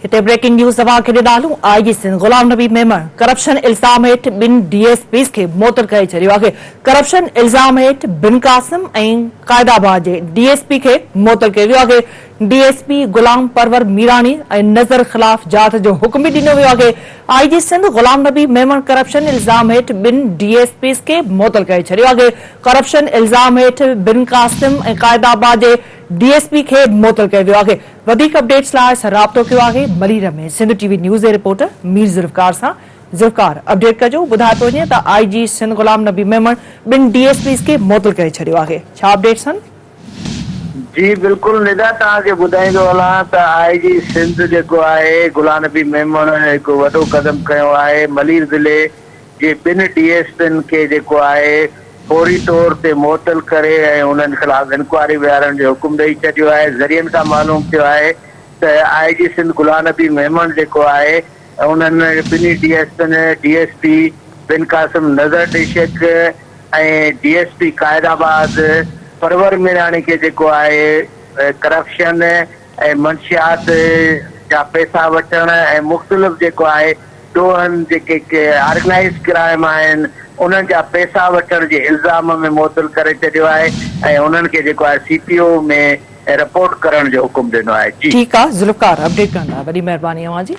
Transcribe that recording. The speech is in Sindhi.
هتي بريڪنگ نيوز اوهان کي ڏنا هلون، I G Sindh Ghulam Nabi Memon corruption الزام هيٺ ٻن ڊي ايس پيز کي معطل ڪري ڇڏيو آهي، ڪرپشن الزام هيٺ بن قاسم ۽ قائد آباد جي ڊي ايس پي کي معطل ڪيو ويو آهي، D S P Ghulam Parwar Mirani ۽ Nazar خلاف جاچ جو حڪم به ڏنو ويو آهي، I G Sindh Ghulam Nabi Memon corruption الزام هيٺ ٻن ڊي ايس پيز کي معطل ڪري ڇڏيو آهي، ڪرپشن الزام هيٺ بن قاسم ۽ قائد آباد جي ڊي ايس پي کي معطل ڪيو ويو آهي. وڌيڪ اپڊيٽس لاء اسان رابطو ڪيو آهي ملير ۾ سنڌ ٽي وي نيوز جي رپورٽر مير ذوالفقار سان ذوالفقار اپڊيٽ ڪجو ٻڌايو پيو وڃي ته آء جي سنڌ غلام نبي ميمڻ ٻن ڊي ايس پيز کي معطل ڪري ڇڏيو آهي ڇا اپڊيٽس آهن؟ جي بلڪل ندا توهان کي ٻڌائيندو هلان ته آء جي سنڌ جيڪو آهي غلام نبي ميمڻ هڪ وڏو قدم کنيو آهي ملير ضلعي جي ٻن ڊي ايس پين کي جيڪو آهي فوري طور تي معطل ڪري ۽ انهن خلاف انڪوائري ويهارڻ جو حڪم ڏئي ڇڏيو آهي ذريعن کان معلوم ٿيو آهي ته آء جي سنڌ غلام نبي ميمڻ جيڪو آهي انهن ٻنهي D S Ps D S P Bin Qasim Nazar Deshak ۽ D S P Quaidabad Parwar Mirani کي جيڪو آهي ڪرپشن ۽ منشيات جا پئسا وٺڻ ۽ مختلف جيڪو آهي ڏوهن جيڪي آرگنائيزڊ ڪرائيم آهن انهن جا پئسا وٺڻ جي الزام ۾ معطل ڪري ڇڏيو آهي ۽ انهن کي جيڪو آهي سي پي او ۾ رپورٽ ڪرڻ جو حڪم ڏنو آهي جي. ٺيڪ آ ذوالفقار اپڊيٽ ڪرڻ لاء وڏي مهرباني اوهان جي.